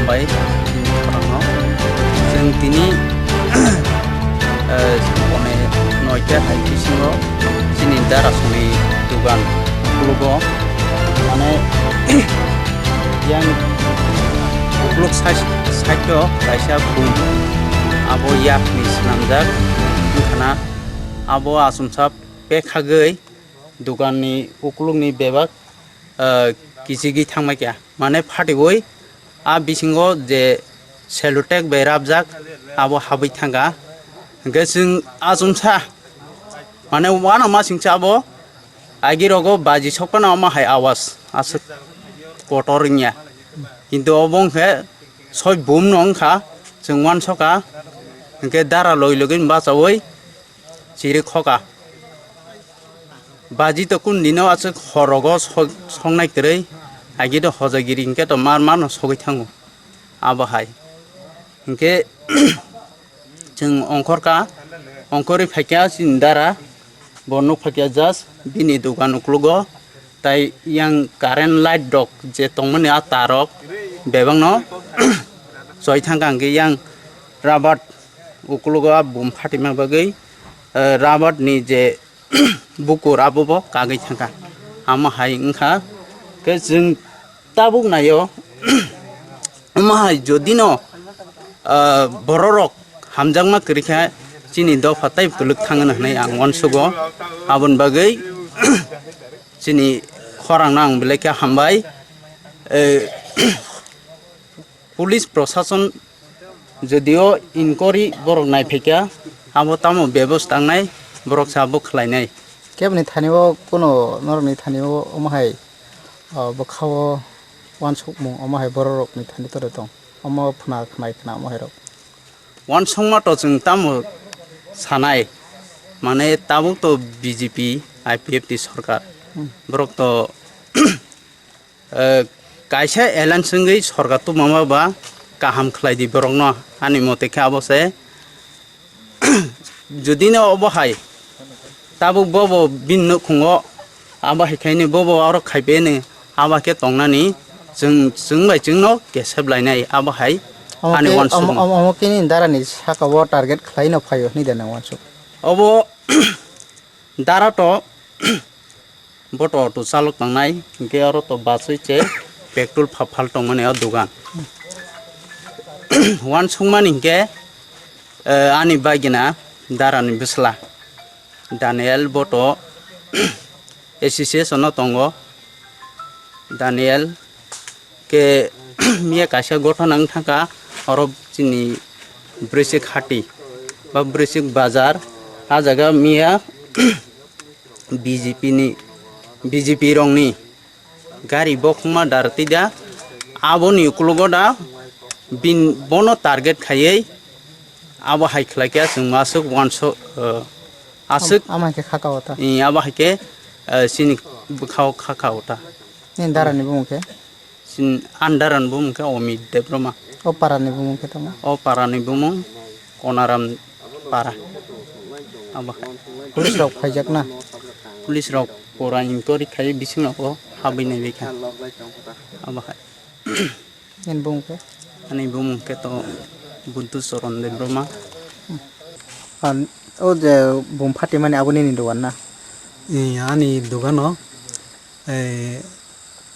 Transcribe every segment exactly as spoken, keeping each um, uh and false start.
Hambai, chini khorangno. Chwng tini, eh, pone noita hai bisingo chini darasongni dugan khulugo. Mane, yang ukluk side, side-o kaisa bum. Abo yakni swnamjak wngkhana. Abo achomsa pekhagwi duganni uklukni bebak, ah, kichigwi thangbaikha. Mane phatiwi a bisingo je sellotape bai rapjak abo habwi thangkha. Hwnkhe chwng achomsa mane uanama singcha abo agirogo baji sokphano omo hai awas aswk kotor wngya. Kintu obo hwnkhe soi bumno wngkha chwng uansukha hwnkhe dara loi login bachawi chiri khoka. Baji to kun dino aswk horogo so-, songnai kwrwi, agi do hojagiri hinkhe to mar mar no sogwi thango. Abo hai. Hinkhe chwng ongkhorkha, ongkhorwi phaikha chini dara, bo nuk phaikha just bini dugan uklugo, tai yang current light rok je tongmani a tar rok bebak no choi thangkha, hinkhe yang rabat uklugo a bum phatima bagwi, eh, rabat ni je bukur abo bo kagwi thangkha. Amo hai wngkha khe chwng tabuk naio, omo hai jodi no, ah, borok rok hamjakma kwrwi kha chini dopha tei kwlwk thangwi hwnwi ang uansugo. Aboni bagwi chini khorang no ang belai khe hambai. Eh, Police prosason jodio inquiry borok naiphaikha, abo tamo bebosta wngnai, borok se abo khlainai. Keboni thani o kuno norokni thani o omo hai, o, bwkha o uansukmung omo hai borok rokni thani tore tong, omo phwna khnai khna omo hai rok. Uansukma to chwng tamo sanai, mane tabuk to B J P, I P F T sorkar, hmm, borok to Eh, kaisa alliance wngwi sorkar tubuma ba kaham khlai di borokno, ani mote khe abo se. Jodi no obo hai tabuk bobo bini nukhungo abo hai khaini bobo aro khaipe ni abo khe tongnani chwng, chwng bai chwngno kesep lainai abo hai. Omo ani khe, uansukmung. Omo, omo, omo khe nini dara ni saka o target khlai no phaio hwnwi da nang uansuk? Obo dara to Boto auto chalok tangnai, hinkhe oro to baswi se petrol pha-, phal tongmani o dogan. Uansukmani hinkhe, eh, ani bagina darani bwsla Daniel boto association o tongo. Daniel Khe miya kaisa gothona wng thangkha, oro chini Bwrwisik hati ba Bwrwisik bazar, ah jaga miya B J P ni, B J P rokni gari bokhokma dar twi da, aboni ukologo da bin, bono target khaiwi abo hai khlai khe chwng aswk uansuk, eh, aswk. Am-, ama hai khe khaka o ta. Eh, abo hai khe, eh, chini bwkha o khaka o ta. Nini dara ni bumung khe? Chini, ani dara ni bumung khe Omit Debbarma. O para ni bumung khe tamo? O para ni bumung Konaram para. Abo hai. Police rok phaijak na? Police rok pura inquiry khai bising rok o habwi nai bai kha. Abo hai. Nini bumung khe? Ani bumung khe to Budhu Charan Debbarma. An, O je bum phatimani abo nini dogan na? Ee, ani dogano, ee,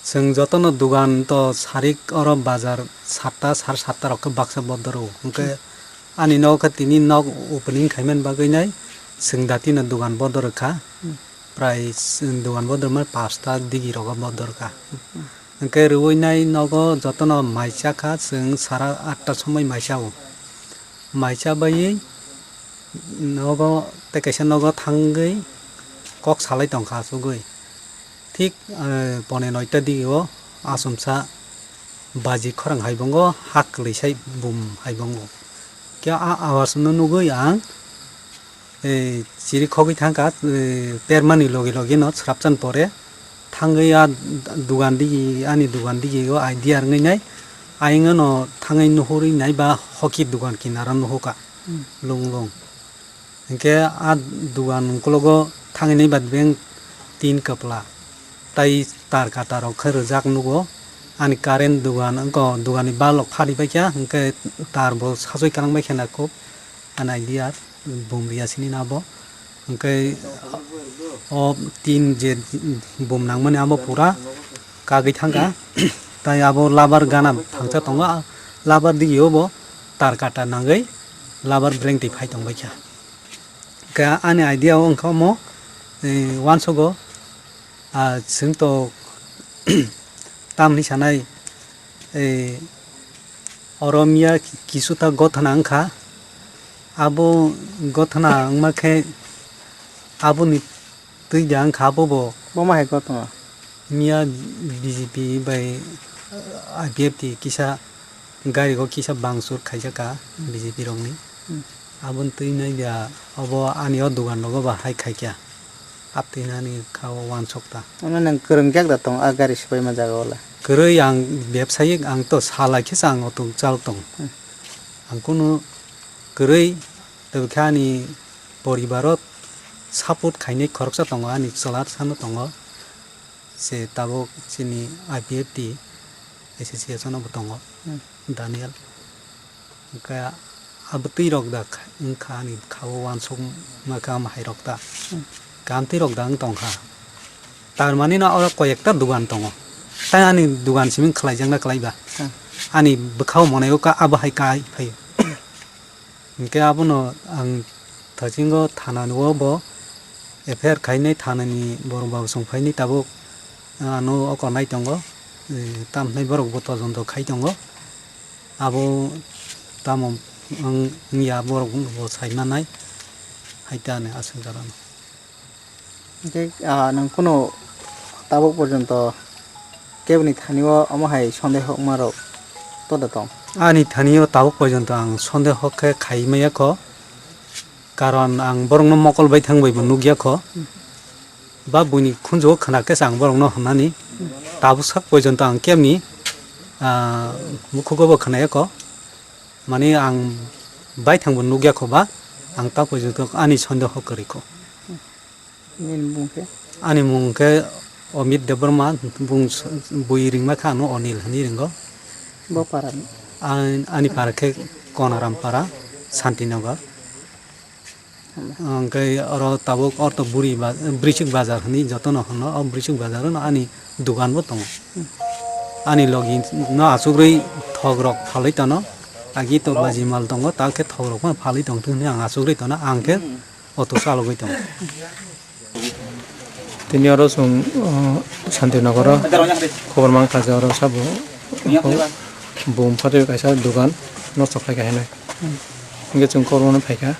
chwng jotono dogan to sarik oro bazar satta, sar satta rok khe baksa bodoro. Hwnkhe ani nogo khe tini nok opening khaimani bagwi nai chwng datino dogan bodoro kha. Hmm. Prai chwng dogan bodoro mani pasta digi rogo bodor kha. Hmm. Hwnkhe rwui nai nogo jotono mai cha kha, chwng sara atta somoi mai cha o. Mai cha baiwi nogo tei kaisa nogo thangwi kok salai tongkha achugwi. Thik, eh, pone noita digi o achomsa baji khorang haibongo ha kwlwi sai bum haibongo. Khe a awaaz no nugwi ang, eh, chiri khogwi thangkha, eh, termani logi logi no swrapchan pore thangwi a dugan digi, ani dugan digi o idea rwngwi nai ayang no thangwi nuhurwi nai ba hoki dugan kinaro nuhuka. Hmm. Lung lung. Hinkhe a dugan ukologo thangwi nai bad beng tin kapla. Tai tar kata rok khe rwjak nugo. Ani current dugan wngkha, dugan ni balok phari baikha, hinkhe tar bo sachoi kwrang baikha na kok. Ani idea bum riya sini na bo. Hinkhe o tin je bum nangmani abo pura kagwi thangkha. Tai abo labar gana thangsa tongo, labar digi o bo tar kata nangwi labar breng twi phai tong baikha. Khe ani idea o wngkha omo, eh, uansugo, ah, chwng to tamni sanai, eh, oro miya kisuta gothana wngkha, abo gothana wngma khe aboni twi da wngkha abo bo. Bo ma hai gothana? Miya B J P bai, ah, I P F T kisa gari o kisa bangchur khaijak kha B J P rokni. Hmm. Aboni twi nai da obo ani o dugan rogo ba hai khai kha. Aptwi nani kha o uansuk ta. Ano nwng kwrwng jak da tong a gari swbaima jaga o le? Kwrwi ang bebsayik, ang to salai khe sa ang o tong chal tong. Hmm. Ang kunu kwrwi tei khe ani poribar o support khainai khoroksa tongo, ani chwla sano tongo. Se tabuk chini I P F T association o bo tongo, hmm, Daniel. Hwnkhe abo twi rok da kha-, wngkha ani kha o uansukma khe ama hai rok ta. Hmm. Kam twi rok da wng tong kha. Tar mani no oro koi ekta dugan tongo. Tai ani dugan simi khlai jak na khlai ba. Hmm. Ani bwkha o monai o ka abo hai kai phai. Hinkhe abono ang thachingo thana o bo F I R khainai, thanani borok ba bwswng phainai tabuk ano oko nai tongo, eh, tamhinai borok bo todonto khai tongo. Abo tamo wng-, wngya borok bo sai manai, hai ta hinwi aswk jora no. Hinkhe, ah, nwng kunu tabuk porjonto keboni thani o omo hai sondeho wngma rok to da tong? Ani thani o tabuk porjonto ang sondeho khe khai maya kho, karon ang borokno mokol bai thang bai bo nukya kho, ba buini khunju o khna khe se ang borokno hwnani tabuk sak porjonto ang keboni, ah, mukhugo bo khna ya kho, mani ang bai thang bo nukya kho ba ang ta porjonto ani sondeho kwrwi kho. Nini bumung khe? Ani mung khe Amit Debbarma, bung s-, bui ringma khe ano Onil hinwi ringo. Bo para ni? An-, ani para khe Konaram para, Santinagar. Hwnba. Hwnkhe oro tabuk orto buri ba-, Brisik Bazar hinwi jotono hwno, o Brisik Bazar o ani dugan bo tongo. Hmm. Ani logi no achugwi thok rok phalwi tono, agi to baji mal tongo, ta khe thok rok phano phalwi tongthung hinwi ang achugwi tono, ang khe, hmm, auto chalogwi tongo. Tini oro chwng, uh, Santinagar o khobor mankha je oro sabo bum phatwi kaisa dugan nosto khlaikha hinwi. Hinkhe chwng khobor mano phaikha,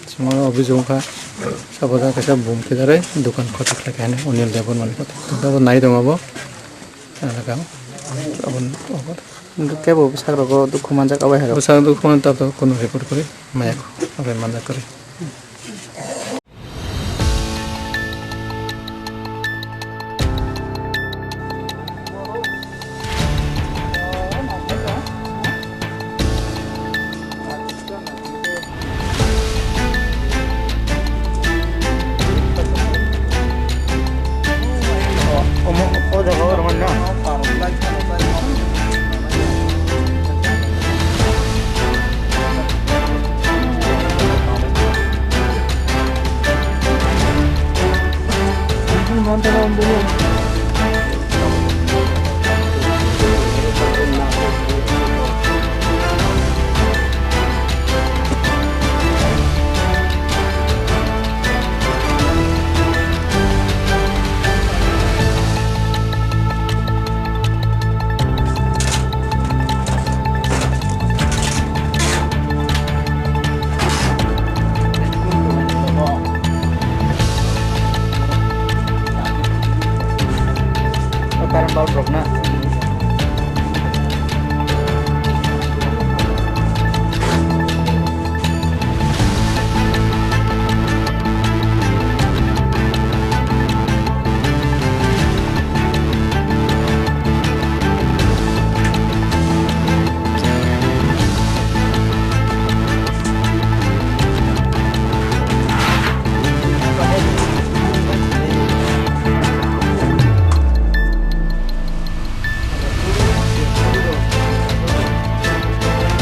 chwng oro obhijok wngkha sabo jang kaisa bum khidarwi dugan khoti khlaikha hinwi Onil Debbarma ni kothai. Tabuk nai tongo abo. Hinkhe kebo bwsakrogo dukhu manjak abo hai rok. Bwsakno dukhu manjak tabuk kunu report kwrwi maya kho, abo manjak kwrwi. Ang tei ang bumung.